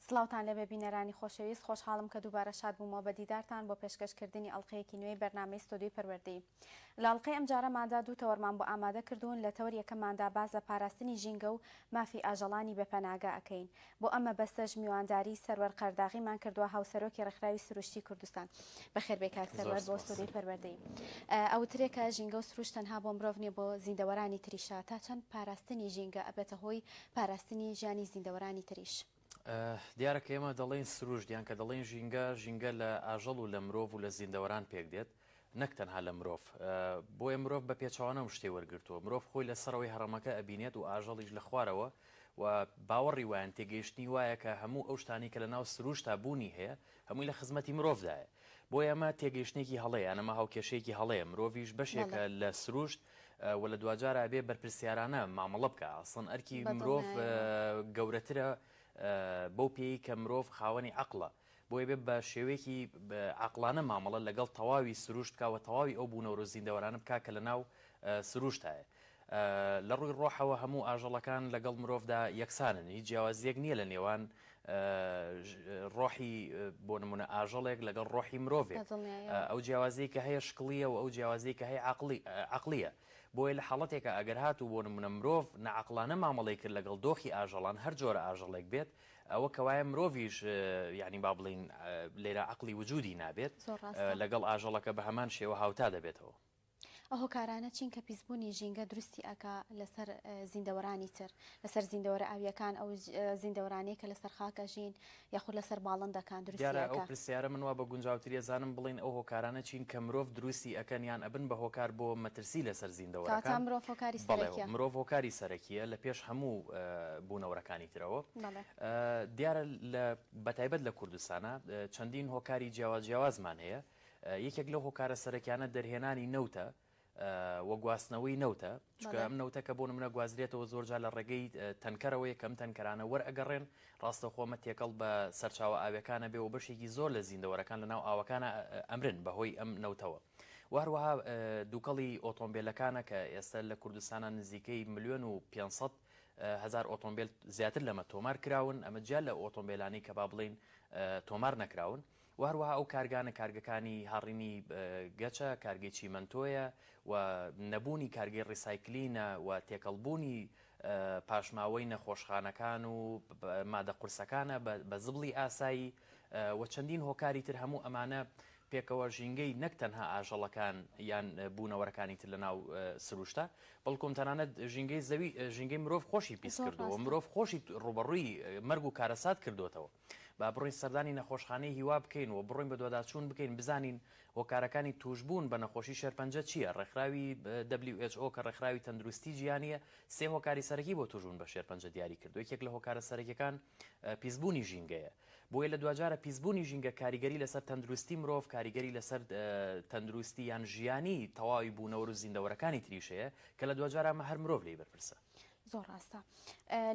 سڵاوتان لێبێ بینەرانی خۆشەویست، خۆشحاڵم کە دووبارە شاد بوومەوە بە دیدارتان بۆ پێشکەش کردنی ئەڵقەیەکی نوێی بەرنامەی ستۆدیۆی پەروەردەیی. لە ئەڵقەی ئەمجارەماندا دوو تەوەرمان بۆ ئامادە کردوون، لە تەوەر یەکەمماندا باس لە پاراستنی ژینگە و مافی ئاژەڵانی بێ پەناگە ئەکەین. بۆ ئەم مەبەستەش میوانداری سەروەر قەرداغیمان کردووە هاوسەرۆکی ڕێکخراوی سروشتی کوردستان. بەخێر بێی کاک زۆر سەروەر بۆ سپاس. ستۆدیۆی پەروەردەیی. ئەوترێ کە ژینگە و سروشت تەنها بۆ مرۆڤ نیە بۆ زیندەوەرانی تریشە، تا چەند پاراستنی ژینگە ئەبێتە هۆی پاراستنی ژیانی زیندەوەرانی تریش؟ دیارە کە ئێمە دەڵێین سروشت یان کە دەڵێین ژینگە، ژینگە لە ئاژەڵ و لە مرۆڤ و لە زیندەوەران پێک دێت نەک تەنها لە مرۆڤ. بۆیە مرۆڤ بە پێچەوانە ئەم شتەی وەرگرتووە. مرۆڤ خۆی لە سەرەوەی هەڕەمەکە ئەبینێت و ئاژەڵیش لە خوارەوە و باوەڕی وایە، تێگەیشتنی وایە کە هەموو ئەو شتانەی کە لە ناو سروشتا بوونی هەیە هەمووی لە خزمەتی مرۆڤدایە. بۆیە ئەمە تێگەیشتنێکی هەڵەیە یان ئەمە هاوکێشەیەکی هەڵەیە. مرۆڤیش بەشێکە لە سروشت و لە دواجارا ئەبێ بەرپرسیارانە مامەڵە بکا. ئەسڵەن ئەرکی مرۆڤ بەدڵنیایەوە. گەورەترە بەو پێیەی کە مرۆڤ خاوەنی عەقڵە. بۆیە بێ بە شێوەیەکی عەقڵانە مامەڵە لەگەڵ تەواوی سروشت بکا و تەواوی ئەو بوونەوەر و زیندەوەرانە بکا کە لەناو سروشتایە. لە ڕووی ڕۆحەوە هەموو ئاژەڵەکان لەگەڵ مرۆڤدا یەکسانن، هیچ جیاوازییەک نییە لە نێوان ڕۆحی بۆ نمونە ئاژەڵێک لەگەڵ ڕۆحی مرۆڤێک. ئەو جیاوازیەی کە هەیە شکڵییە و ئەو جیاوازیەی کە هەیە عەقڵییە. بۆیە لە حاڵەتێکا ئەگەر هاتوو بۆ نمونە مرۆڤ ناعەقڵانە مامەڵەی کرد لەگەڵ دۆخی ئاژەڵان هەر جۆرە ئاژەڵێک بێت ئەوە کەوایە مرۆڤیش یانی با بڵێین لێرە عەقڵی وجودی نابێت لەگەڵ ئاژەڵەکە بە هەمان شێوە هاوتا دەبێتەوە. ئەو هۆکارانە چین کە پیسبوونی ژینگە دروستی ئەکا لەسەر زیندەوەرانی تر، لەسەر زیندەوەرە ئاوییەکان، ئەو زیندەوەرانەی کە لەسەر خاک ئەژین یاخود لەسەر باڵندەکان دروستی دیارە ئەو ئەکا؟ پرسیارە من وا بە گونجاوتری ئەزانم بڵێین ئەو هۆکارانە چین کە مرۆڤ دروستی ئەکەن یان ئەبن بە هۆکار بۆ مەترسی لەسەر کەواتە زیندەوەرەکان؟ مرۆڤ هۆکاری بەڵێ سەرەکیە. مرۆڤ هۆکاری سەرەکیە لە پێش هەموو بوونەوەرەکانی ترەوە. بەڵێ. دیارە لە بەتایبەت لە کوردستانا چەندین هۆکاری جیاواز جیاوازمان هەیە. یەکێک لەو هۆکارە سەرەکیانە دەرهێنانی نەوتە و گواستنەوەی نەوتە، چونکە ئەم نەوتە کە بۆ نمونە گوازرێتەوە زۆرجار لە ڕێگەی تەنکەرەوەیە کە ئەم تەنکەرانە وەرئەگەڕێن ڕاستەوخۆ ئەمە تێکەڵ بە سەرچاوە ئاویەکانە بێ و بەشێکی زۆر لە زیندەوەرەکان لە ناو ئاوەکانە ئەمرن بەهۆی ئەم نەوتەوە و هەروەها دووکەڵی ئۆتۆمبیلەکانە کە ئێستا لە کوردستانە نزیکەی 1,500,000 ئۆتۆمبیل زیاتر لەمە تۆمار کراون ئەمە جیا لە ئۆتۆمبیلانەی کە با بڵێین تۆمار نەکراون وە هەروەها ئەو کارگانە کارگەکانی هاڕینی گەچە، کارگەی چیمەنتۆیە و نەبوونی کارگەی ڕیسایکلینە و تێکەڵبوونی پاشماوەی نەخۆشخانەکان و مادە قورسەکانە بە زبڵی ئاسایی و چەندین هۆکاری تر هەموو ئەمانە پێکەوە ژینگەی نەک تەنها ئاژەڵەکان یان بوونەوەرەکانی تر لەناو سروشتە بەڵکم تەنانەت ژینگەی زەوی ژینگەی مرۆڤ خۆشی پیس کردووە مرۆڤ خۆشی ڕووبەڕووی مەرگ و کارەسات کردووەتەوە. با بڕۆین سەردانی نەخۆشخانەی هیوا بکەین و بڕۆین بەدواداچوون بکەین بزانین هۆکارەکانی تووشبوون بە نەخۆشی شێرپەنجە چییە؟ ڕێکخراوی WHO کە ڕێکخراوی تەندروستی جیهانییە سێ هۆکاری سەرەکی بۆ تووشبوون بە شێرپەنجە دیاری کردووە یەکێک لە هۆکارە سەرەکیەکان پیسبوونی ژینگەیە بۆیە لە دواجارە پیسبوونی ژینگە کاریگەری لەسەر تەندروستی مرۆڤ کاریگەری لەسەر تەندروستی یان ژیانی تەواوی بوونەوەر و زیندەوەرەکانی تریش هەیە کە لە دواجارە ئەمە هەر مرۆڤ لێی بەرپرسە. زۆر ڕاستە.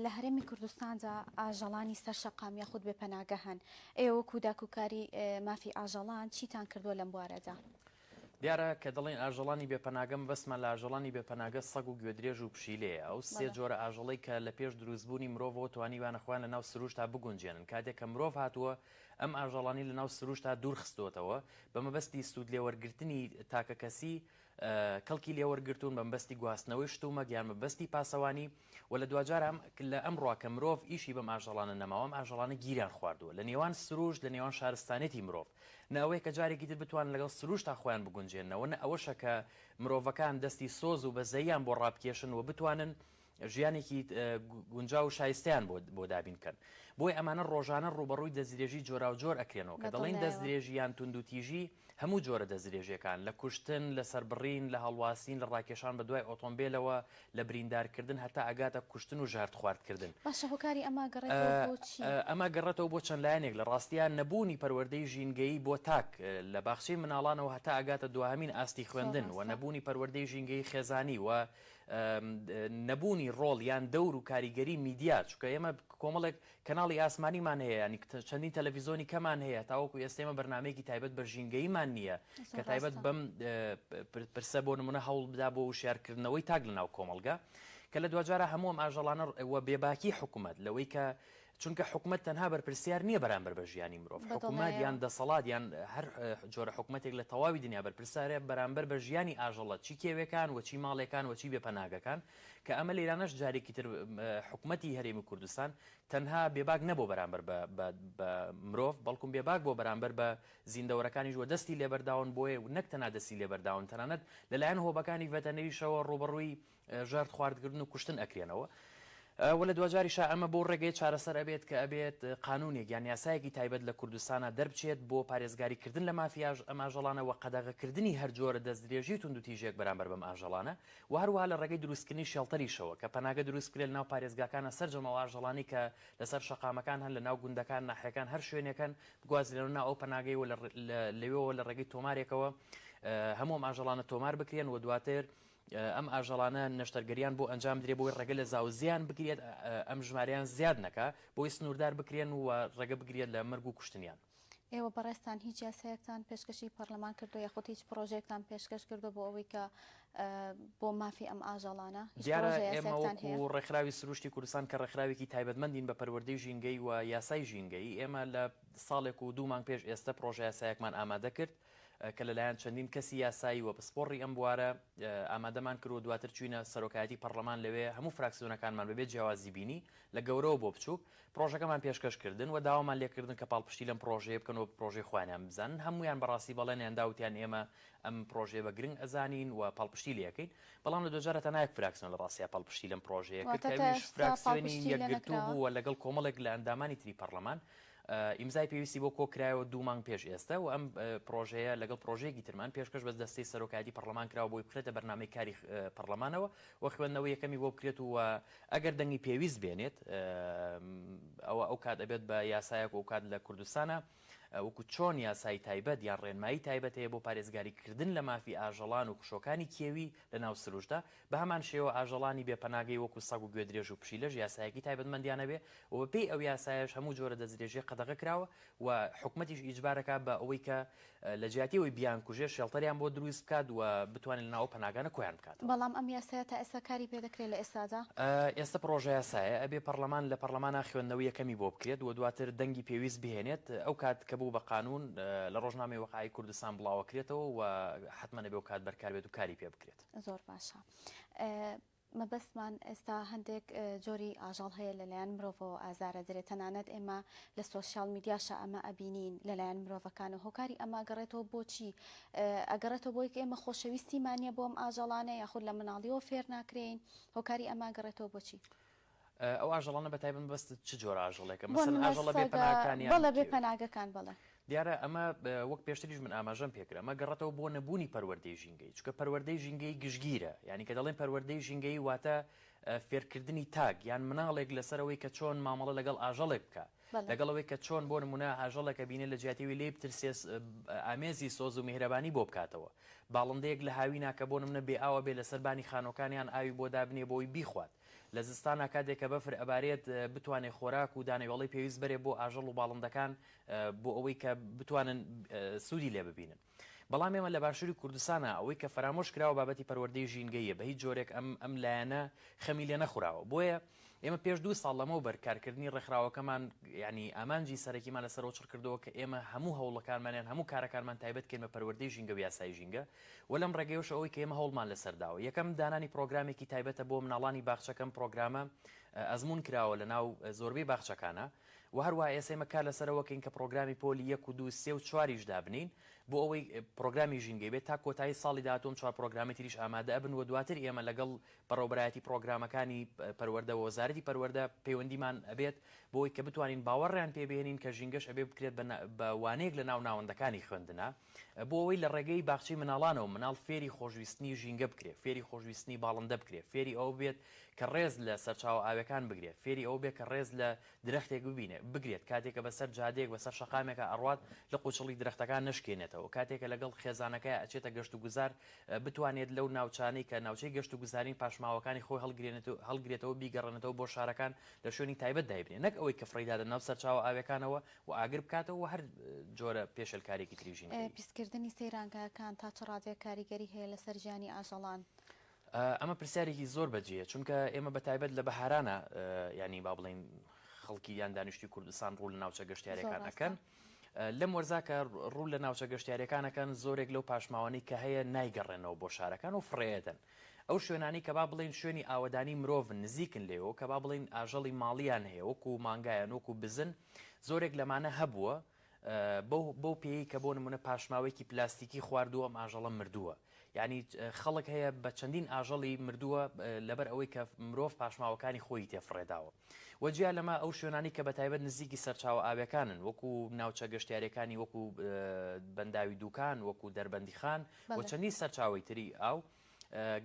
لە هەرێمی کوردستاندا ئاژەڵانی سەر شەقام یاخود بێ پەناگە هەن. ئێوە وەکو داکوکاری مافی ئاژەڵان چیتان کردووە لەم بوارەدا؟ دیارە کە دەڵێین ئاژەڵانی بێ پەناگە مەبەستمان لە ئاژەڵانی بێ پەناگە سەگ و گوێدرێژ و پشیلەیە. ئەو سێ جۆرە ئاژەڵەی کە لە پێش دروستبوونی مرۆڤەوە توانیویانە خۆیان لە ناو سروشتا بگونجێنن. کاتێک کە مرۆڤ هاتووە ئەم ئاژەڵانی لە ناو سروشتا دوور خستۆتەوە بە مەبەستی سوودلێوەرگرتنی تاکەکەسی کەڵکی لێوەرگرتوون بە مەبەستی گواستنەوەی شتومەک یان مەبەستی پاسەوانی و لە دواجار ئەم لە ئەمڕۆ کە مرۆڤ ئیشی بەم ئاژەڵانە نەماوە ئەم ئاژەڵانە گیریان خواردووە لە نێوان سروشت لە نێوان شارستانێتی مرۆڤ نە ئەوەیە کە جارێکی تر بتوانن لەگەڵ سروشتا خۆیان بگونجێننەوە نە ئەوەشە کە مرۆڤەکان دەستی سۆز و بەزەییان بۆ ڕابکێشن و بتوانن ژیانێکی گونجاو و شایستەیان بۆ بۆ دابین بکەن. بۆیە ئەمانە ڕۆژانە ڕووبەڕووی دەستدرێژی جۆراوجۆر ئەکرێنەوە. کە دەڵێین بەدڵنیایەوە. دەستدرێژی یان توندوتیژی، هەموو جۆرە دەستدرێژیەکان، لە کوشتن، لە سەربڕین، لە هەڵواسین، لە ڕاکێشان بە دوای ئۆتۆمبێلەوە، لە بریندارکردن هەتا ئەگاتە کوشتن و ژەهردخواردکردن. باشە هۆکاری ئەمە ئەگەڕێتەوە بۆ چی؟ ئەمە ئەگەڕێتەوە بۆ چەند لایەنێک، لە ڕاستیا نەبوونی پەروەردەی ژینگەیی بۆ تاک، لە باخچەی مناڵانەوە هەتا ئەگاتە دواهەمین ئاستی زۆر خوێندن، و ڕاستە. نەبوونی پەروەردەی ژینگەیی خێزانی، و نەبوونی ڕۆڵ یان دەور و کاریگەری میدیا، چونکە ئێمە کۆمەڵێک کەناڵی ئاسمانیمان هەیە، یانی چەندین تەلەفیزۆنی کەمان هەیە، تاوەکو ئێستا ئێمە بەرنامەیەکی تایبەت بە ژینگەییمان نییە کە تایبەت بەم پرسە بۆ نمونە هەوڵ بدا بۆ وشیارکردنەوەی تاک لەناو کۆمەڵگە، کە لە دواجارا هەموو ئەم ئاژەڵانە و بێباکی حکومەت لەوەی کە. چونکە حکومەت تەنها بەرپرسیار نییە بەرامبەر بە ژیانی مرۆڤ، حکومەت یان دەسەڵات یان هەر جۆرە حکومەتێک لە تەواوی دنیا بەرپرسارە بەرامبەر بە ژیانی ئاژەڵە چی کێوێکان و چی ماڵێکان و چی بێ پەناگەکان، کە ئەمە لێرانەش جارێکی تر حکومەتی هەرێمی کوردستان تەنها بێباک نەبوو بەرامبەر بە مرۆڤ، بەڵکم بێباک بووە بەرامبەر بە زیندەوەرەکانیش و دەستی لێبەرداون، بۆیە نەک تەنها دەستی لێبەرداون تەنانەت لەلایەن هۆبەکانی ڤێتەنەریشەوە ڕووبەڕووی ژارد خواردکردن و کوشتن ئەکرێنەوە و لە دواجاریشا ئەمە بەو ڕێگەیە چارەسەر ئەبێت کە ئەبێت قانونێک یان یاسایەکی تایبەت لە کوردستانا دەربچێت بۆ پارێزگاری کردن لە مافی ئەم ئاژەڵانە و قەدەغەکردنی هەر جۆرە دەستدرێژی و توندوتیژێک بەرامبەر بەم ئاژەڵانە و هەروەها لە ڕێگەی دروستکردنی شێڵتەریشەوە کە پەناگە دروست بکرێت لەناو پارێزگاکانا سەرجەم ئەو ئاژەڵانەی کە لەسەر شەقامەکان هەن لەناو گوندەکان ناحیەکان هەر شوێنێک هەن بگوازرێنەوە ناو ئەو پەناگەی و لەوێوە لە ڕێگەی تۆمارێکەوە هەموو ئەم ئاژەڵانە تۆمار بکرێن و دواتر ئەم ئاژەڵانە نەشتەرگەریان بۆ ئەنجام بدرێت بۆی ڕێگە لە زاوزێیان بگرێت ئەم ژمارەیان زیاد نەکا بۆی سنووردار بکرێن و ڕێگە بگرێت لە مەرگ و کوشتنیان. ئێوە بەڕێزتان هیچ یاسایەکتان پێشکەشی پەڕلەمان کردووە یاخود هیچ پڕۆژەیەکتان پێشکەش کردووە بۆ ئەوەی کە بۆ مافی ئەم ئاژەڵانە؟ هیچ دیارە پڕۆژە ئێمە یاسایەکتان هەیە؟ وەکو ڕێکخراوی سروشتی کوردستان کە ڕێکخراوێکی تایبەتمەندین بە پەروەردەی ژینگەیی و یاسای ژینگەیی ئێمە لە ساڵێک و دوو مانگ پێش ئێستە پڕۆژە یاسایەکمان ئامادە کرد کە لەلایەن چەندین کەسی یاسایی و پسپۆڕی ئەم بوارە ئامادەمان کرد و دواتر چووینە سەرۆکایەتی پەڕلەمان لەوێ هەموو فراکسیۆنەکانمان بەبێ جیاوازی بینی لە گەورەوە بۆ بچووک پڕۆژەکەمان پێشکەش کردن و داوامان لێکردن کە پاڵپشتی لەم پڕۆژەیە بکەن و پڕۆژەی خۆیانیان بزانن هەموویان بەڕاستی بەڵێنیان دا وتیان ئێمە ئەم پڕۆژەیە بە گرنگ ئەزانین و پاڵپشتی لێ ئەکەین بەڵام لە دواجارە تەنها یەک فراکسیۆن لە ڕاستیا پاڵپشتی لەم پڕۆژەیە کرد واتە کە تا ئەویش ئێستا فراکسیۆنی پاڵپشتی لێ یەکگرتوو نەکراوە؟ بوو و لەگەڵ کۆمەڵێک لە ئەندامانی تری پەڕلەمان ئیمزای پێویستی بۆ کۆکرایەوە دوو مانگ پێش ئێستە و ئەم پڕۆژەیە لەگەڵ پڕۆژەیەکی ترمان پێشکەش بە دەستەی سەرۆکایەتی پەڕلەمان کراوە بۆی بخرێتە بەرنامەی کاری پەڕلەمانەوە و خوێندنەوەی یەکەمی بۆ بکرێت و ئەگەر دەنگی پێویست بێنێت ئەوە ئەو کات ئەبێت بە یاسایەک و ئەو کات لە کوردستانە وەکو چۆن یاسای تایبەت یان ڕێنمایی تایبەت هەیە بۆ پارێزگاری کردن لە مافی ئاژەڵان و خشۆکانی کێوی لە ناو سروشتدا، بە هەمان شێوە ئاژەڵانی بێ پەناگەی وەکو سەگ و گوێدرێژ و پشیلەش یاسایەکی تایبەتمەندیان هەبێ و بە پێی ئەو یاسایەش هەموو جۆرە دەستدرێژیەک قەدەغە کراوە و حکومەتیش ئیجبارەکا بە ئەوەی کە لە جیاتی ئەوەی بیانکوژێ شێڵتەریان بۆ دروست بکات و بتوانێت لە ناو ئەو پەناگانە کۆیان بکاتەوە. بەڵام ئەم یاسایە تا ئێستا کاری پێ دەکرێ لە ئێستادا؟ ئێستە پڕۆژەیاسایە ئەبێ پەڕلەمان لە پەڕلەمانا خوێندنەوەی یەکەمی بۆ بکرێت و دواتر دەنگی پێویست بهێنێت ئەو کات کە بوو بە قانوون لە ڕۆژنامەی وەقائی کوردستان بڵاوەکرێتەوە و حەتمەن ئەبێ ئەو کات بەرکار بێت و کاری پێ بکرێت. زۆر باشە. مەبەستمان ئێستا هەندێک جۆری ئاژەڵ هەیە لەلایەن مرۆڤەوە ئازارە درێت تەنانەت ئێمە لە سۆشیال میدیاشا ئەمە ئەبینین لەلایەن مرۆڤەکان و هۆکاری ئەمە ئەگەڕێتەوە بۆچی ئەگەڕێتەوە بۆی کە ئێمە خۆشەویستیمان نیە بۆ ئەم ئاژەڵانە یاخود لە مناڵیەوە فێر ناکرێین هۆکاری ئەمە ئەگەڕێتەوە بۆچی؟ ئەو ئاژەڵانە بە تایبەت مەبەستت چ جۆرە ئاژەڵێکە؟ بۆ مەسەلەن نمونە ئاژەڵە بێ سەگە پەناکان یان بەڵێ بێ کێوی؟ پەناگەکان بەڵێ. دیارە ئەمە وەک پێشتریش من ئاماژەم پێکرد ئەمە گەڕێتەوە بۆ نەبوونی پەروەردەی ژینگەیی چونکە پەروەردەی ژینگەیی گشتگیرە یانی کە دەڵێن پەروەردەی ژینگەیی واتە فێرکردنی تاک یان مناڵێک لەسەر ئەوەی کە چۆن مامەڵە لەگەڵ ئاژەڵێک بکا بەڵێ. لەگەڵ ئەوەی کە چۆن بۆ نمونە ئاژەڵێک ئەبینێ لە جیاتی ئەوەی لێی بترسێ ئامێزی سۆز و میهرەبانی بۆ بکاتەوە باڵندەیەک لە هاوینا کە بۆ نمونە بێ ئاوە بێ لەسەر بانی خانۆکانیان ئاوی بۆ دابنێ بۆ ئەوەی بیخوات لە زستانا کاتێک کە بەفر ئەبارێت بتوانێ خۆراک و دانەوێڵەی پێویست بەرێ بۆ ئاژەڵ و باڵندەکان بۆ ئەوەی کە بتوانن سوودی لێ ببینن. بەڵام ئێمە لە باشووری کوردستانا ئەوەی کە فەرامۆش کراوە بابەتی پەروەردەی ژینگەییە، بە هیچ جۆرێک ئەم ئەم لایەنە خەمی لێ نەخوراوە. بۆیە ئێمە پێش دوو ساڵ لەمەوبەر کارکردنی ڕێکخراوەکەمان یانی ئامانجی سەرەکیمان لەسەرەوە چڕ کردەوە کە ئێمە هەموو هەوڵەکانمان یان هەموو کارەکانمان تایبەت کەین بە پەروەردەی ژینگە و یاسای ژینگە و لەم ڕێگەیەوەش ئەوەی کە ئێمە هەوڵمان لەسەر داوە یەکەم دانانی پڕۆگرامێکی تایبەتە بۆ مناڵانی باخچە کە ئەم پڕۆگرامە ئەزموون کراوە لەناو زۆربەی باخچەکانا و هەروەها ئێستا ئێمە کار لەسەر ئەوە کەین کە پڕۆگرامی پۆلی یەک و دوو سێ و چواریش دابنێین بۆ ئەوەی پڕۆگرامی ژینگەی بێت تا کۆتایی ساڵی داهاتوو ئەم چوار پڕۆگرامەی تریش ئامادە ئەبن و دواتر ئێمە لەگەڵ بەڕێوەبەرایەتی پڕۆگرامەکانی پەروەردە و وەزارەتی پەروەردە پەیوەندیمان ئەبێت بۆ ئەوەی کە بتوانین باوەڕیان پێ بهێنین کە ژینگەش ئەبێ بکرێت بە وانەیەک لە ناو ناوەندەکانی خوێندنا بۆ ئەوەی لە ڕێگەی باخچەی مناڵانەوە مناڵ فێری خۆشویستنی ژینگە بکرێ، فێری خۆشویستنی باڵندە بکرێ، فێری ئەوە بێت کە ڕێز لە سەرچاوە ئاوێکان بگرێ، فێری ئەوە بێت کە ڕێز لە درەختێک ببینێ، بگرێت، کاتێ کە بەسەر جادەیەک، بەسەر شەقامێکا ئەڕوات لق و چڵی درەختەکان نەشکێنێتەوە، کاتێ کە لەگەڵ خێزانەکەیا ئەچێتە گەشتوگوزار بتوانێت لەو ناوچانەی کە ناوچەی گەشتوگوزارین پاشماوەکانی خۆی هەڵگرێتەوە بیگەڕێنێتەوە بۆ شارەکان لە شوێنی تایبەت دایبنێ نەک ئەوەی کە فڕێیداتە ناو سەرچاوە ئاوێکانەوە و ئاگر بکاتەوە و هەر جۆرە پێشێلکاریەکی تری ژینگەیی. پیسکردنی سەیرانگاکان تا چ ڕادەیەک کاریگەری هەیە لەسەر ژیانی ئاژەڵان؟ ئەمە پرسیارێکی زۆر بەجێیە چونکە ئێمە بە تایبەت لە بەهارانا یانی با بڵێین خەڵکی یان دانیشتوی کوردستان ڕوو لە ناوچە زۆر گەشتیاریەکان ڕاستە. ئەکەن. لەم وەرزا کە ڕوو لە ناوچە گەشتیاریەکان ئەکەن زۆرێک لەو پاشماوانەی کە هەیە نایگەڕێنەوە بۆ شارەکان و فڕێیەدەن. ئەو شوێنانەی کە با بڵێین شوێنی ئاوەدانی مرۆڤن نزیکن لێیەوە کە با بڵێین ئاژەڵی ماڵیان هەیە وەکو مانگایان وەکو بزن زۆرێک لەمانە هەبووە بەو بەو پێیەی کە بۆ نمونە پاشماوەیەکی پلاستیکی خواردووە ئەم ئاژەڵە مردووە یعنی خەڵک هەیە بە چەندین ئاژەڵی مردووە لەبەر ئەوەی کە مرۆڤ پاشماوەکانی خۆی تێفڕێداوە و جیا لەمە ئەو شوێنانی کە بە تایبەت نزیکی سەرچاوە ئاویەکانن وەکو ناوچە گەشتیارەکانی وەکو بەنداوی دوکان وەکو دەربەندیخان و چەندین سەرچاوەی تری ئاو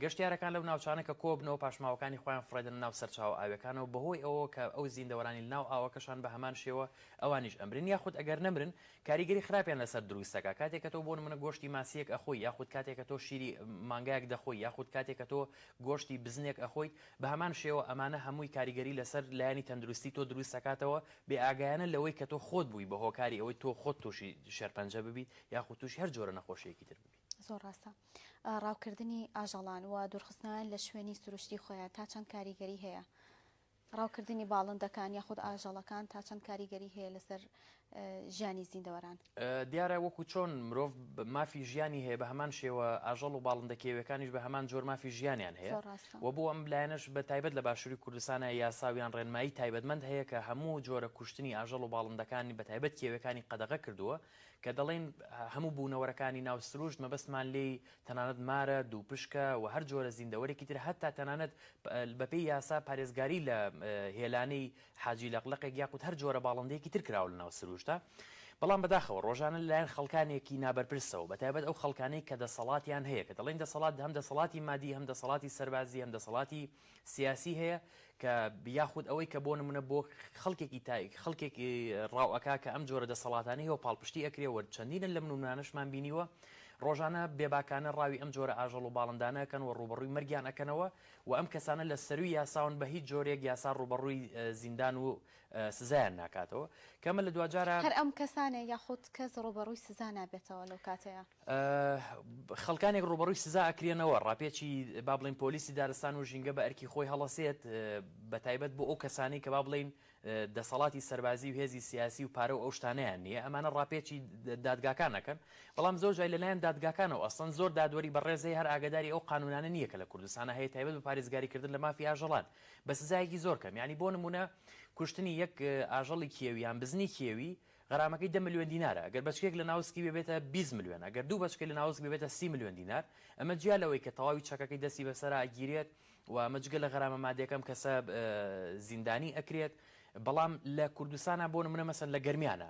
گەشتیارەکان لەو ناوچانە کە کۆبنەوە پاشماوەکانی خۆیان فڕێدەنە ناو سەرچاوە ئاویەکانەوە بەهۆی ئەوەوە کە ئەو زیندەوەرانی لەناو ئاوەکەشان بە هەمان شێوە ئەوانیش ئەمرن یاخود ئەگەر نەمرن کاریگەری خراپیان لەسەر دروست دەکات کاتێک کە تۆ بۆ نمونە گۆشتی ماسیەک ئەخۆی یاخود کاتێک کە تۆ شیری مانگایەک دەخۆی یاخود کاتێک کە تۆ گۆشتی بزنێک ئەخۆیت بە هەمان شێوە ئەمانە هەمووی کاریگەری لەسەر لایەنی تەندروستی تۆ دروست دەکاتەوە بێ ئاگایانە لەوەی کە تۆ خۆت بووی بە هۆکاری ئەوەی تۆ خۆت تووشی شێرپەنجە ببیت یاخود تووشی هەر جۆرە نەخۆشیەکی تر ببیت. زۆر ڕاستە. ڕاوکردنی ئاژەڵان و دوورخستنەوەیان لە شوێنی سروشتی خۆیان تا چەند کاریگەری هەیە؟ ڕاوکردنی باڵندەکان یاخود ئاژەڵەکان تا چەند کاریگەری هەیە لەسەر ژیانی زیندەوەران؟ دیارە وەکو چۆن مرۆڤ مافی ژیانی هەیە بە هەمان شێوە ئاژەڵ و باڵندە کێویەکانیش بە هەمان جۆر مافی ژیانیان هەیە و بۆ ئەم لایەنەش بە تایبەت لە باشووری کوردستانە یاسا و یان ڕێنمایی تایبەتمەند هەیە کە هەموو جۆرە کوشتنی ئاژەڵ و باڵندەکانی بە تایبەت کێویەکانی قەدەغە کردووە کە دەڵێین هەموو بوونەوەرەکانی ناو سروشت مەبەستمان لێی تەنانەت مارە، دووپشکە و هەر جۆرە زیندەوەرێکی تر هەتا تەنانەت بەپێی یاسا پارێزگاری لە هێلانەی حاجی لەقلەقێک یاخود هەر جۆرە باڵندەیەکی تر کراوە لە ناو سروشتا بەڵام بەداخەوە ڕۆژانە لەلایەن خەڵکانێکی نابەرپرسەوە بەتایبەت ئەو خەڵکانەی کە دەسەڵاتیان هەیە کە دەڵێین دەسەڵات هەم دەسەڵاتی مادی هەم دەسەڵاتی سەربازی هەم دەسەڵاتی سیاسی هەیە کە یاخود ئەوەی کە بۆ نمونە بۆ خەڵکێکی تایک خەڵکێک ڕاو ئەکا کە ئەم جۆرە دەسەڵاتانەی هەیە و پاڵپشتی ئەکرێ و چەندینن لەم نمونانەشمان بینیوە ڕۆژانە بێباکانە ڕاوی ئەم جۆرە ئاژەڵ و باڵندانە ئەکەن و ڕووبەڕووی مەرگیان ئەکەنەوە و ئەم کەسانە لە سەرووی یاساون بە هیچ جۆرێک یاسا ڕووبەڕووی زیندان و سزایان ناکاتەوە کە ئەمە لە دواجارا هەر ئەم کەسانە یاخود کەس ڕووبەڕووی سزا نابێتەوە لەو کاتەیا؟ خەڵکانێک ڕووبەڕووی سزا ئەکرێنەوە، ڕاپێچی با بڵێین پۆلیسی دارستان و ژینگە بە ئەرکی خۆی هەڵەسێت، بە تایبەت بۆ ئەو کەسانەی کە با بڵێین دەسەڵاتی سەربازی و هێزی سیاسی و پارە و ئەو شتانەیان نییە، ئەمانە ڕاپێچی دادگاکان ئەکەن، بەڵام زۆر جای لەلایەن دادگاکانەوە ئەسڵەن زۆر دادوەری بەڕێز هەیە هەر ئاگاداری ئەو قانوونانە نییە کە لە کوردستانا هەیە تایبەت بە پارێزگاریکردن لە مافی ئاژەڵان بە سزایەکی زۆر کەم یانی بۆ نموونە کوشتنی یەک ئاژەڵی کێوی یان بزنی کێوی غەرامەکەی دە ملیۆن دینارە، گەر بەچکەیەک لە ناوسکی بێ بێتە 20 ملیۆن، ئەگەر دوو بەچکەی لە ناوسک بێ بێتە 30 ملیۆن دینار، ئەمە جیا لەوەی کە تەواوی چەکەکەی دەستی بەسەرا ئەگیرێت و ئەمە جگە لە غەرامە مادیەکە ئەم کەسە زیندانی ئەکرێت، بەڵام لە کوردستانا بۆ نمونە مەسەن لە گەرمیانا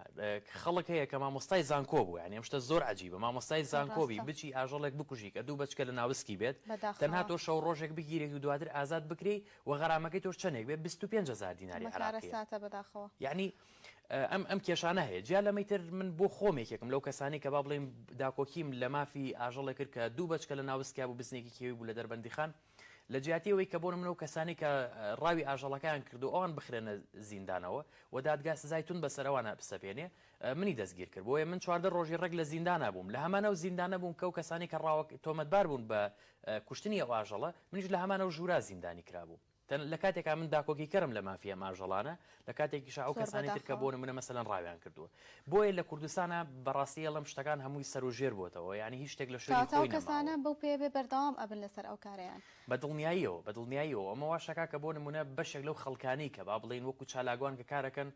خەڵک هەیە کە مامۆستای زانکۆ بوو یانی ئەم شتە زۆر عەجیبە مامۆستای زانکۆ بی بچی ئاژەڵێک بکوژی کە دوو بەچکە لە ناوسکی بێت تەنها تۆ شەو ڕۆژێک بگیرێیت و دواتر ئازاد بکرێی و غەرامەکەی تۆش چەندێک بێت 25 هەزار دیناری عێراقیە یانی ئەم ئەم کێشانە هەیە جیا لەمەی تر من بۆ خۆم یەکێکم لەو کەسانەی کە با بڵێم داکۆکیم لە مافی ئاژەڵێک کرد کە دوو بەچکە لە ناوسکیا بوو بزنێکی کێوی بوو لە دەربەندیخان لە جیاتی ئەوەی کە بۆ نمونە ئەو کەسانەی کە ڕاوی ئاژەڵەکەیان کردو ئەوان بخرێنە زیندانەوە و دادگا سزای توند بەسەر ئەوانە بسەپێنێ منی دەستگیر کرد بۆیە من 14 ڕۆژی ڕێک لە زیندانا بووم لە هەمان ئەو زیندانە بووم کە ئەو کەسانەی کە ڕاوە تۆمەتبار بوون بە کوشتنی ئەو ئاژەڵە منیش لە هەمان ئەو ژوورا زیندانی کرابووم. لە کاتێکا من داکۆکیکەرم لە مافی ئەم ئاژەڵانە، لە کاتێکیشا ئەو کەسانەی تر کە بۆ نمونە مەسەلەن ڕاویان کردووە. بۆیە لە کوردستانا بە ڕاستی ئەڵێم شتەکان هەمووی سەر و ژێر بۆتەوە، یانی هیچ شتێک لە شوێنی کەواتە ئەو خۆی کەسانە نەماوە. بەو پێیە بێ بەردەوام ئەبن لەسەر ئەو کارەیان. بە دڵنیاییەوە، بە دڵنیاییەوە. ئەمە واش ئەکا کە بۆ نمونە بەشێک لەو خەڵکانەی کە با بڵێین وەکو چالاکوان کە کار ئەکەن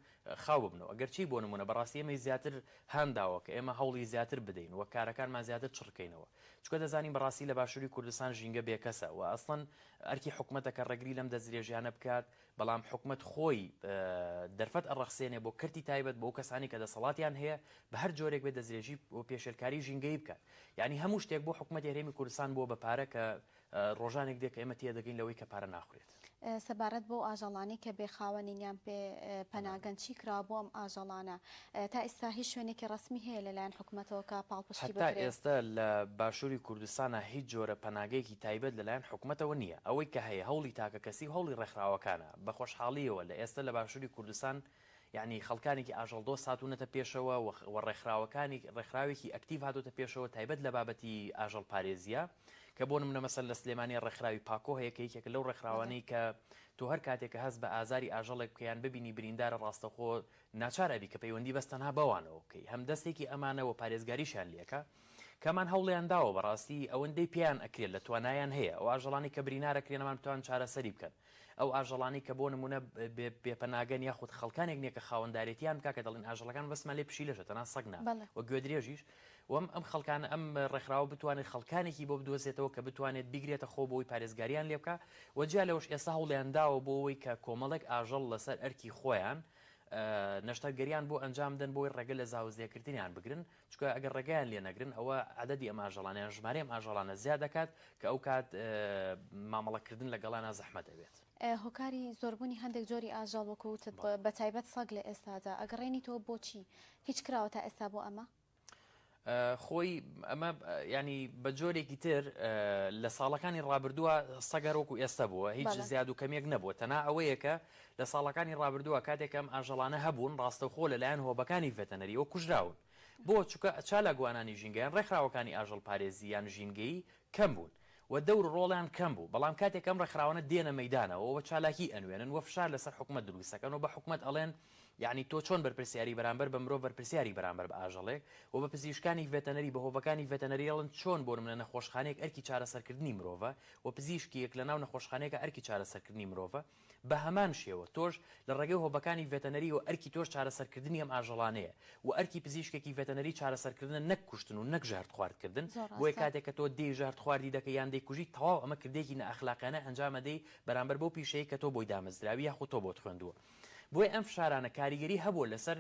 خاو ببنەوە. ئەگەرچی بۆ نمونە بە ڕاستی ئێمەی زیاتر هان داوە کە ئێمە هەوڵی زیاتر بدەین و کارەکانمان زیاتر چڕ کەینەوە. چونکە دەزانین بە ڕاستی لە باشووری کوردستان ژینگە بێکەسە و ئەسڵەن ئەرکی حکومەتە کە ڕێگری لەم دەستدرێژیانە بکات، بەڵام حکومەت خۆی دەرفەت ئەڕەخسێنێ بۆ کەرتی تایبەت، بۆ ئەو کەسانەی کە دەسەڵاتیان هەیە بە هەر جۆرێک بێت دەستدرێژی و پێشێلکاری ژینگەیی بکات. یانی هەموو شتێک بۆ حکومەتی هەرێمی کوردستان بووە بە پارە کە ڕۆژانێک دێ کە ئێمە تێدەگەین لەوەی کە پارە ناخورێت. سەبارەت بەو ئاژەڵانەی کە بێ خاوەنین یان بێ پەناگەن چی کراوە بۆ ئەم ئاژەڵانە؟ تا ئیستا هیچ شوێنێکی ڕەسمی هەیە لەلایەن حکومەتەوە کە پاڵپشتی هەتا بکرێت؟ ئێستا لە باشووری کوردستانا هیچ جۆرە پەناگەیەکی تایبەت لەلایەن حکومەتەوە نییە، ئەوەی کە هەیە هەوڵی تاکەکەسی و هەوڵی ڕێکخراوەکانە، بە خۆشحاڵییەوە لە ئێستا لە باشووری کوردستان یەعنی خەڵکانێکی ئاژەڵدۆست هاتوونەتە پێشەوە و ڕێکخراوەکانی ڕێکخراوێکی ئەکتیڤ هاتۆتە پێشەوە تایبەت لە بابەتی ئاژەڵپارێزییە کە بۆ نمونە مەسەلەن لە سلێمانی ڕێکخراوی پاکۆ هەیە کە یەکێکە لەو ڕێکخراوانەی کە تۆ هەر کاتێک کە هەست بە ئازاری ئاژەڵێک بکەی یان ببینی بریندارە ڕاستەوخۆ ناچار ئەبی کە پەیوەندی بەس تەنها بەوانەوە بکەی هەم دەستێکی ئەمانە و پارێزگاریشیان لێکە کەمان هەوڵیان داوە بەڕاستی ئەوەندەی پێیان ئەکرێت لە توانایان هەیە ئەو ئاژەڵانەی کە برینار ئەکرێن ئەمان بتوان چارەسەری بکەن ئەو ئاژەڵانەی کە بۆ نمونە بێ پەناگەن یاخود خەڵکانێک نییە کە خاوەندارێتیان بکا کە دەڵێن ئاژەڵەکان بەسمان لێ پشیلەشە تەنها سەگ نا و گوێدرێژیش وەم ئەم خەڵکانە ئەم ڕێکخراوە بتوانێت خەڵکانێکی بۆ بدۆزێتەوە کە بتوانێت بیگرێتە خۆ بۆی پارێزگاریان لێ بکا و جیا لەوەش ئێستا هەوڵیان داوە بۆ ئەوەی کە کۆمەڵێک ئاژەڵ لەسەر ئەرکی خۆیان نەشتەرگەریان بۆ ئەنجام بدەن بۆی ڕێگە لە زاوزێکردنیان بگرن چونکە ئەگەر ڕێگەیان لێ نەگرن ئەوە عەدەدی ئەم ئاژەڵانە یان ژمارەی ئەم ئاژەڵانە زیاد دەکات کە ئەو کات مامەڵەکردن لەگەڵیانا زەحمەت ئەبێت. هۆکاری زۆربوونی هەندێک جۆری ئاژەڵ وەکو وتت بەتایبەت سەگ لە ئێستادا ئەگەڕێنیتەوە بۆچی؟ هیچ کراوە تا ئێستا بۆ ئەمە؟ خۆی ئەمە ینی بە جۆرێکی تر لە ساڵەکانی ڕابردووە سەگ هەر وەکو ئێستا بووە هیچ زیاد و کەمیەک نەبووە تەنها ئەوەیە کە لە ساڵەکانی ڕابردووە کاتێک ئەم ئاژەڵانە هەبوون ڕاستەوخۆ لەلایەن هۆبەکانی ڤێتەنەریەوە کوژراون بۆ؟ چونکە چالاکوانانی ژینگە یان ڕێکخراوەکانی ئاژەڵپارێزی یان ژینگەیی کەم بوون و دەور و ڕۆڵیان کەم بوو، بەڵام کاتێک ئەم ڕێکخراوانە دێنە مەیدانەوە و چالاکی ئەنوێنن و فشار لەسەر حکومەت دروست دەکەن و بە حکومەت ئەڵێن یەعنی تۆ چۆن بەرپرسیاری بەرامبەر بە مرۆڤ بەرپرسیاری بەرامبەر بە ئاژەڵێک و بە پزیشکانی ڤێتەنەری بە هۆبەکانی ڤێتەنەری ئەڵێن چۆن بۆ نمونە نەخۆشخانەیەک ئەرکی چارەسەرکردنی مرۆڤە و پزیشکیەک لەناو نەخۆشخانەیەکا ئەرکی چارەسەرکردنی مرۆڤە بە هەمان شێوە تۆش لە ڕێگەی هۆبەکانی ڤێتەنەریەوە ئەرکی تۆش چارەسەرکردنی ئەم ئاژەڵانەیە و ئەرکی پزیشکێکی ڤێتەنەری چارەسەرکردنە نەک کوشتن و نەک ژەهرخواردکردن، زۆر بۆیە ڕاستە. کاتێک کە تۆ دێی ژەهرخواردی دەکەی یان دەیکوژی تەواو ئەمە کردەیەکی نائەخلاقیانە ئەنجام ئەدەی بەرامبەر بەو پیشەیەی کە تۆ بۆی دامەزراوی یاخود تۆ بۆت خوێندووە. بۆیە ئەم فشارانە کاریگەری هەبووە لەسەر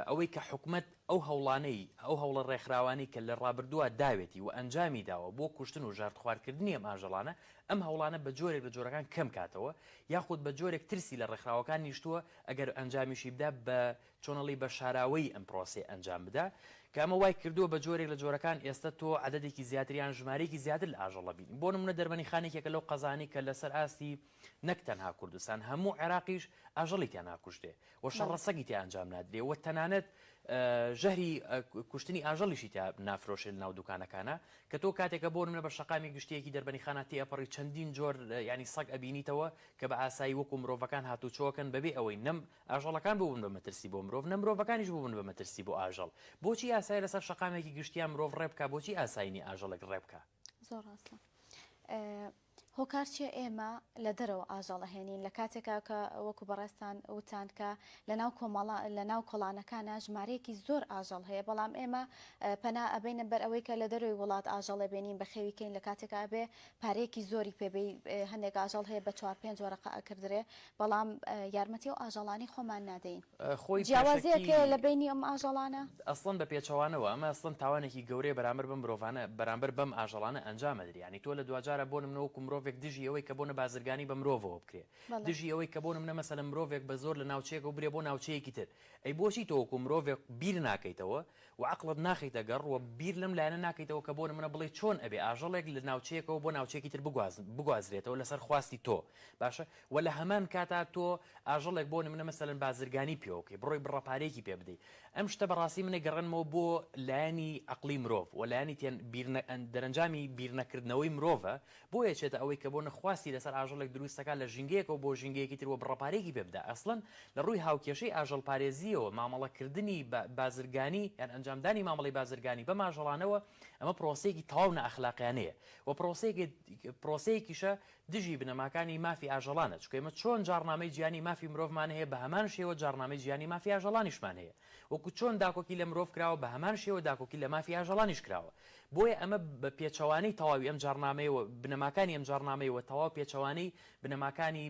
ئەوەی کە حکومەت ئەو هەوڵانەی، ئەو هەوڵە ڕێکخراوانەی کە لە ڕابردووا داوێتی و ئەنجامی داوە بۆ کوشتن و ژەهرخواردکردنی ئەم ئاژەڵانە، ئەم هەوڵانە بە جۆرێک لە جۆرەکان کەم کاتەوە، یاخود بە جۆرێک ترسی لە ڕێکخراوەکان نیشتووە ئەگەر ئەنجامیشی بدا بە چۆن ئەڵێی بە شاراوەیی ئەم پرۆسەیە ئەنجام بدا، کە ئەمە وای کردووە بە جۆرێک لە جۆرەکان ئێستە تۆ عەدەدێکی زیاتر یان ژمارەیەکی زیاتر لە ئاژەڵ ئەبینی. بۆ نموونە دەربەنیخان یەکێکە لەو قەزانەی کە لەسەر ئاستی نەک تەنها کوردستان هەموو عێراقیش ئاژەڵی تیا ناکوژرێ و شەڕە سەگی تیا ئەنجام نادرێ و تەنانەت ژەهری کوشتنی ئاژەڵیشی تیا نافرۆشێ لەناو دوکانەکانا کە تۆ کاتێکە بۆ نمونە بە شەقامی گشتیەکی دەربەنیخانا تێئەپەڕی چەندین جۆر یانی سەگ ئەبینیتەوە کە بە ئاسایی وەکو مرۆڤەکان هاتوچۆکەن بەبێ ئەوەی نەم ئاژەڵەکان ببن بە مەترسی بۆ مرۆڤ نە مرۆڤەکانیش ببن بە مەترسی بۆ ئاژەڵ بۆچی ئاسایە لەسەر شەقامێکی گشتیا مرۆڤ ڕێ بکا بۆچی ئاسایی نیە ئاژەڵێک ڕێ بکا؟ زۆر ڕاستە. هۆکار چیە ئێمە لە دەرەوە ئاژەڵ ئەهێنین لە کاتێکا کە وەکو بەڕێزتان وتان کە لە ناو کۆمەڵە لە ناو کۆڵانەکانا ژمارەیەکی زۆر ئاژەڵ هەیە بەڵام ئێمە پەنا ئەبەینە بەر ئەوەی کە لە دەرەوەی وڵات ئاژەڵێ بێنین بەخێوی کەین لە کاتێکا ئەبێ پارەیەکی زۆری پێ بێی هەندێک ئاژەڵ هەیە بە چوار پێنج وەرەقە ئەکردرێ بەڵام یارمەتی ئەو ئاژەڵانەی خۆمان نادەین. خۆی جیاوازیەک پێشەکی. هەیە لە بەینی ئەم ئاژەڵانە؟ ئەسڵەن بە پێچەوانەوە ئەمە ئەسڵەن تاوانێکی گەورەیە بەرامبەر بەم مرۆڤانە بەرامبەر بەم ئاژەڵانە ئەنجام ئەدرێ یانی تۆ لە دواجارا بۆ نمونە وەکو مرۆڤێک دژی ئەوەی کە بۆنە بازرگانی بە مرۆڤەوە بکرێ بەڵێ. دژی ئەوەی کە بۆ نمونە مەسەلەن مرۆڤێک بە زۆر لە ناوچەیەکەوە برێ بۆ ناوچەیەکی تر ئەی بۆچی تۆ وەکو مرۆڤێک بیر ناکەیتەوە و عەقڵت ناخەیتە گەڕ و بیر لەم لایەنە ناکەیتەوە کە بۆ نمونە بڵێی چۆن ئەبێ ئاژەڵێک لە ناوچەیەکەوە بۆ ناوچەیەکی تر بگوازرێتەوە لەسەر خواستی تۆ باشە وە لە هەمان کاتا تۆ ئاژەڵێک بۆ نمونە مەسەلەن بازرگانی پێوە بکەی بڕۆی بڕە پارەیەکی پێ بدەی ئەم شتە بەڕاستی من ئەگەڕێنمەوە بۆ لایەنی عەقڵی مرۆڤ وە لایەنی تێن بیر دەرەنجامی بیرنەکردنەوەی مرۆڤە بۆیە چێتە ئەوەی کە بۆ نە خواستی لەسەر ئاژەڵێک دروست دەکات لە ژینگەیەکەوە بۆ ژینگەیەکی تر وە بڕە پارەیەکی پێ بدا ئەسڵەن لە ڕووی هاوکێشەی ئاژەڵپارێزییەوە مامەڵەکردنی بە بازرگانی یان ئەنجامدانی مامەڵەی بازرگانی بەم ئاژەڵانەوە ئەمە پرۆسەیەکی تەواو نائەخلاقیانەیە و پرۆسەیەکی پرۆسەیەکیشە دژی بنەماکانی مافی ئاژەڵانە، چونکە ئێمە چۆن جاڕنامەی جیهانی مافی مرۆڤمان هەیە بە هەمان شێوە جاڕنامەی جیهانی مافی ئاژەڵانیشمان هەیە، وەکو چۆن داکۆکی لە مرۆڤ کراوە بە هەمان شێوە داکۆکی لە مافی ئاژەڵانیش کراوە، بۆیە ئەمە بە پێچەوانەی تەواوی ئەم جاڕنامەیە و بنەماکانی ئەم جاڕنامەیە و تەواو پێچەوانەی بنەماکانی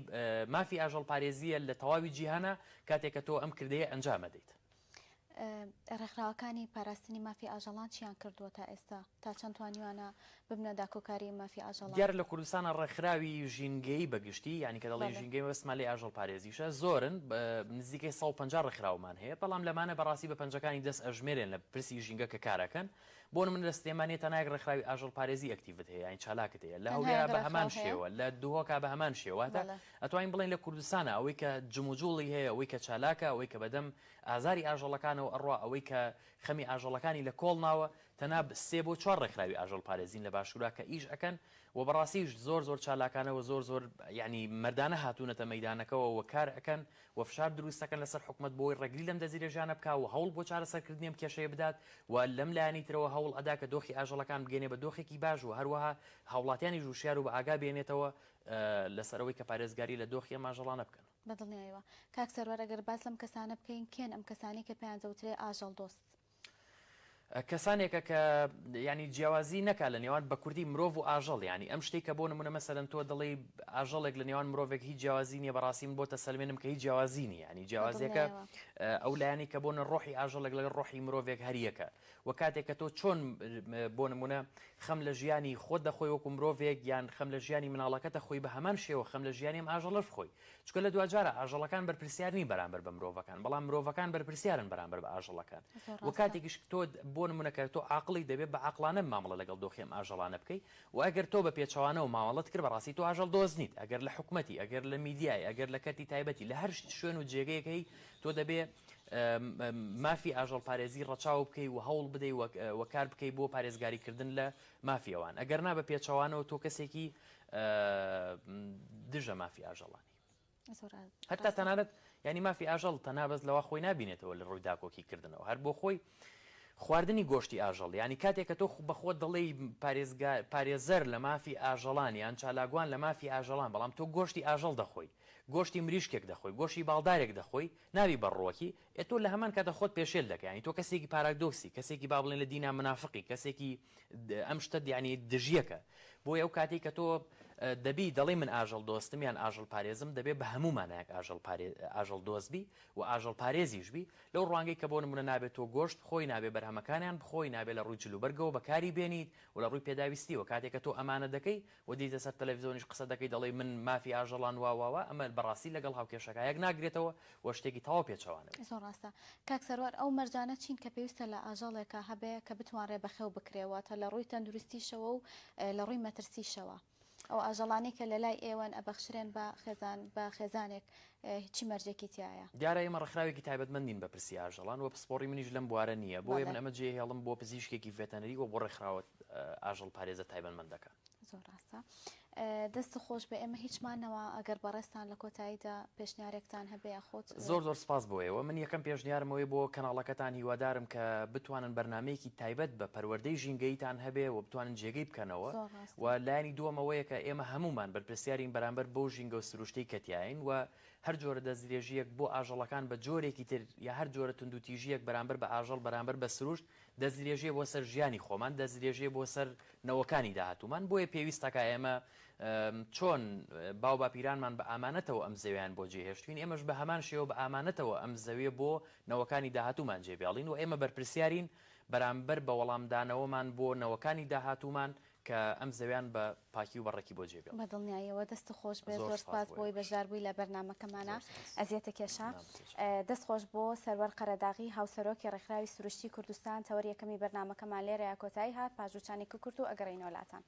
مافی ئاژەڵپارێزییە لە تەواوی جیهانا کاتێک کە تۆ ئەم کردەیە ئەنجام ئەدەیت. ڕێکخراوەکانی پاراستنی مافی ئاژەڵان چیان کردووە تا ئێستا؟ تا چەند توانیوانە ببنە داکۆکاری مافی ئاژەڵان؟ دیارە لە کوردستانا ڕێکخراوی ژینگەیی بە گشتی، یانی کە دەڵێین ژینگەیی مەبەستمان لێی ئاژەڵپارێزیشە، زۆرن، نزیکەی 150 ڕێکخراومان هەیە، بەڵام لەمانە بەڕاستی بە پەنجەکانی دەست ئەژمێرێن لە پرسی ژینگە کە کار ئەکەن. بۆ نمونە لە سلێمانیە تەنها یەک ڕێکخراوی ئاژەڵپارێزی ئەکتیڤت هەیە، یانی چالاکت هەیە، لە هەولێرا بە هەمان شێوە، لە دهۆکا بە هەمان شێوە، واتە ئەتوانین بڵێین لە کوردستانا ئەوەی کە جموجوڵی هەیە، ئەوەی کە چالاکە، ئەوەی کە بەدەم ئازاری ئاژەڵەکانەوە ئەڕوا، ئەوەی کە خەمی ئاژەڵەکانی لە کۆڵ ناوە، تەنها سێ بۆ چوار ڕێکخراوی ئاژەڵپارێزین لە باشوورا کە ئیش ئەکەن و بەڕاستیش زۆر زۆر چالاکانە و زۆر زۆر یانی مەردانە هاتوونەتە مەیدانەکەوە و کار ئەکەن و فشار دروست ئەکەن لەسەر حکومەت بۆی ڕێگری لەم دەستدرێژیانە بکا و هەوڵ بۆ چارەسەرکردنی ئەم کێشەیە بدات و لەم لایەنی ترەوە هەوڵ ئەدا کە دۆخی ئاژەڵەکان بگەینێ بە دۆخێکی باش و هەروەها هاوڵاتیانیش وشیار و بە ئاگا بێنێتەوە لەسەر ئەوەی کە پارێزگاری لە دۆخی ئەم ئاژەڵانە بکەن. بە دڵنیایەوە. کاک سەروەر ئەگەر باس لەم کەسانە بکەین کێن ئەم کەسانەی کە پێیان دەوترێ ئاژەڵ دۆست؟ کەسانێکە کە یانی جیاوازی نەکا لە نێوان بە کوردی مرۆڤ و ئاژەڵ یانی ئەم شتەی کە بۆ نمونە مەسەلەن تۆ دەڵێی ئاژەڵێک لە نێوان مرۆڤێک هیچ جیاوازی نییە بەڕاستی من بۆتە سەلمێنم کە هیچ جیاوازی نییە یانی جیاوازیەکە ئەو لایەنی کە بۆنە ڕۆحی ئاژەڵێک لەگەڵ ڕۆحی مرۆڤێک هەریەکە و کاتێک کە تۆ چۆن بۆ نمونە خەم لە ژیانی خۆت دەخۆی وەکو مرۆڤێک یان خەم لە ژیانی مناڵەکەتە خۆی بە هەمان شێوە خەم لە ژیانی ئەم ئاژەڵەش بخۆی چونکە لە دواجارا ئاژەڵەکان بەرپرسیار نین بەرامبەر بە مرۆڤەکان، بەڵام مرۆڤەکان بەرپرسیارن بەرامبەر بە ئاژەڵەکان. و کاتێکیش تۆ بۆ نمونە کە تۆ عاقڵی دەبێت بە عاقڵانە مامەڵە لەگەڵ دۆخی ئەم ئاژەڵانە بکەی و ئەگەر تۆ بە پێچەوانەوە مامەڵەت کرد بەڕاستی تۆ ئاژەڵ دۆست نیت ئەگەر لە حکومەتی ئەگەر لە میدیای ئەگەر لە کەرتی تایبەتی لە هەر شوێن و جێگەیەک هەی تۆ دەبێ مافی ئاژەڵپارێزی ڕەچاو بکەی و هەوڵ بدەی و کار بکەی بۆ پارێزگاریکردن لە مافی ئەوان ئەگەر نا بە پێچەوانەوە تۆ کەسێکی دژە مافی ئاژەڵانی هەتا تەنانەت ینی مافی ئاژەڵ تەنها بەس لەوە خۆی نبینێتەوە لە ڕووی داکۆکی کردنەوە هەر بۆ خۆی خواردنی گۆشتی ئاژەڵ ینی کاتێک کە تۆ بەخۆت دەڵێی پارێزگا پارێزەر لە مافی ئاژەڵان یان چالاکوان لە مافی ئاژەڵان بەڵام تۆ گۆشتی ئاژەڵ دەخۆی گۆشتی مریشکێک دەخۆی گۆشتی باڵدارێک دەخۆی ناوی بە ڕووەکی ئێ تۆ لە هەمان کاتە خۆت پێشێل دەکەی یانی تۆ کەسێکی پاراکدۆکسی کەسێکی با بڵێن لە دینا منافقی کەسێکی ئەم شتە یانی دژیەکە بۆیە ئەو کاتێک کە تۆ دەبی دەڵێ من ئاژەڵ دۆستم یان ئاژەڵ پارێزم دەبێ بە هەموو مانایەک ئاژەڵ ئاژەڵ دۆست بی و ئاژەڵ پارێزیش بی لەو ڕوانگەی کە بۆ نمونە نابێت تۆ گۆشت بخۆی نابێ بەرهەمەکانیان بخۆی نابێ لە ڕووی جلوبەرگەوە بەکاری بێنیت و لە ڕووی پێداویستیەوە کاتێک کە تۆ ئەمانە دەکەی و دێیتە سەر تەلەفزیۆنیش قسە دەکەی دەڵێی من مافی ئاژەڵان وا وا وا ئەمە بەڕاستی لەگەڵ هاوکێشەکە یەک ناگرێتەوە و شتێکی تەواو پێچەوانەوەیە. زۆر ڕاستە. کاک سەروەر ئەو مەرجانە چین کە پێویستە لە ئاژەڵێکا هەبێ کە بتوانرێ بەخێو بکرێ واتە لە ڕووی تەندروستیشەوە و لە ڕووی مەترسیشەوە؟ ئەو ئاژەڵانەی کە لە لای ئێوەن ئەبەخشرێن بە خێزان بە خێزانێک چی مەرجێکی تیایە؟ دیارە ئێمە ڕێکخراوێکی تایبەتمەند نین بە پرسی ئاژەڵان و پسپۆڕی منیش لەم بوارە نییە بۆیە من ئەمە جێهێڵم بۆ پزیشکێکی ڤێتەنەری و بۆ ڕێکخراوە ئاژەڵپارێزە تایبەتمەندەکان. زۆر ڕاستە. دەست خۆش بێ ئێمە هیچمان نەوە ئەگەر بەڕێزتان لە کۆتاییدا پێشنیارێکتان هەبێ یاخود. زۆر زۆر سپاس بۆ ئێوە من یەکەم پێشنیارم ئەوەیە بۆ کەناڵەکەتان هیوادارم کە بتوانن بەرنامەیەکی تایبەت بە پەروەردەی ژینگەییتان هەبێ و بتوانن جێگەی بکەنەوە و لایەنی دووەم ئەوەیە کە ئێمە هەموومان بەرپرسیارین بەرامبەر بەو ژینگە و سروشتەی کە تیاین و هەر جۆرە دەستدرێژییەک بۆ ئاژەڵەکان بە جۆرێکی تر یا هەر جۆرە توندوتیژییەک بەرامبەر بە ئاژەڵ بەرامبەر بە سروشت دەستدرێژییە بۆ سەر ژیانی خۆمان، دەستدرێژییە بۆ سەر نەوەکانی داهاتوومان، بۆیە پێویستەکا ئێمە چۆن باوباپیرانمان بە ئامانەتەوە ئەم زەویان بۆ جێهێشتوین، ئێمەش بە هەمان شێوە بە ئامانەتەوە ئەم زەویە بۆ نەوەکانی داهاتوومان جێبێڵین و ئێمە بەرپرسیارین بەرامبەر بە وەڵامدانەوەمان بۆ نەوەکانی داهاتوومان کە ئەم زەویان بە پاکی و بە ڕێکی بۆ جێ بێڵن. بە دڵنیاییەوە دەستت خۆش بێت زۆر زۆر سپاس سپاس بۆ بۆی ئێوەش. بەشدار بووی لە بەرنامەکەمانا زۆر سپاس. ئەزیەتە کێشا. نابێت هیچ. دەست خۆش بۆ سەروەر قەرەداغی هاوسەرۆکی ڕێکخراوی سروشتی کوردستان تەوەر یەکەمی بەرنامەکەمان لێرەیا کۆتایی هات پاش وچانێکی کورت و ئەگەڕێینەوە لاتان.